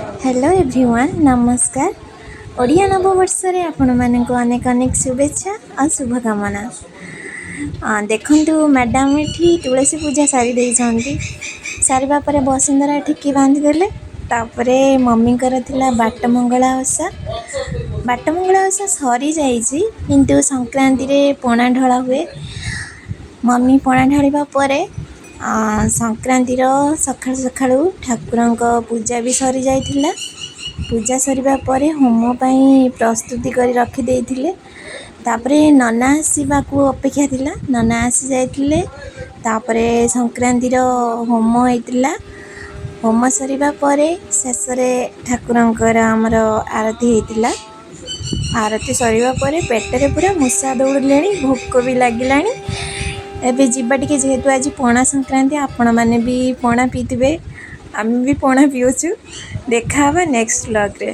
Hello everyone, ନମସ୍କାର। ଓଡ଼ିଆ ନବବର୍ଷରେ ଆପଣମାନଙ୍କୁ ଅନେକ ଅନେକ ଶୁଭେଚ୍ଛା ଆଉ ଶୁଭକାମନା। ଦେଖନ୍ତୁ, ମ୍ୟାଡ଼ାମ୍ ଏଠି ତୁଳସୀ ପୂଜା ସାରି ଦେଇଛନ୍ତି। ସାରିବା ପରେ ବସୁନ୍ଧରା ଠିକି ବାନ୍ଧିଦେଲେ। ତାପରେ ମମିଙ୍କର ଥିଲା ବାଟମଙ୍ଗଳା ଓଷା। ବାଟମଙ୍ଗଳା ଓଷା ସରିଯାଇଛି, କିନ୍ତୁ ସଂକ୍ରାନ୍ତିରେ ପଣା ଢଳା ହୁଏ। ମମି ପଣା ଢାଳିବା ପରେ ସଂକ୍ରାନ୍ତିର ସକାଳୁ ସକାଳୁ ଠାକୁରଙ୍କ ପୂଜା ବି ସରିଯାଇଥିଲା। ପୂଜା ସରିବା ପରେ ହୋମ ପାଇଁ ପ୍ରସ୍ତୁତି କରି ରଖିଦେଇଥିଲେ। ତାପରେ ନନା ଆସିବାକୁ ଅପେକ୍ଷା ଥିଲା। ନନା ଆସି ଯାଇଥିଲେ। ତାପରେ ସଂକ୍ରାନ୍ତିର ହୋମ ହେଇଥିଲା। ହୋମ ସରିବା ପରେ ଶେଷରେ ଠାକୁରଙ୍କର ଆମର ଆରତୀ ହେଇଥିଲା। ଆରତୀ ସରିବା ପରେ ପେଟରେ ପୁରା ମୂଷା ଦୌଡ଼ିଲେଣି, ଭୋକ ବି ଲାଗିଲାଣି। ଏବେ ଯିବା ଟିକେ, ଯେହେତୁ ଆଜି ପଣା ସଂକ୍ରାନ୍ତି, ଆପଣମାନେ ବି ପଣା ପିଇଥିବେ, ଆମେ ବି ପଣା ପିଉଛୁ। ଦେଖା ହେବା ନେକ୍ସଟ ବ୍ଲଗ୍ରେ।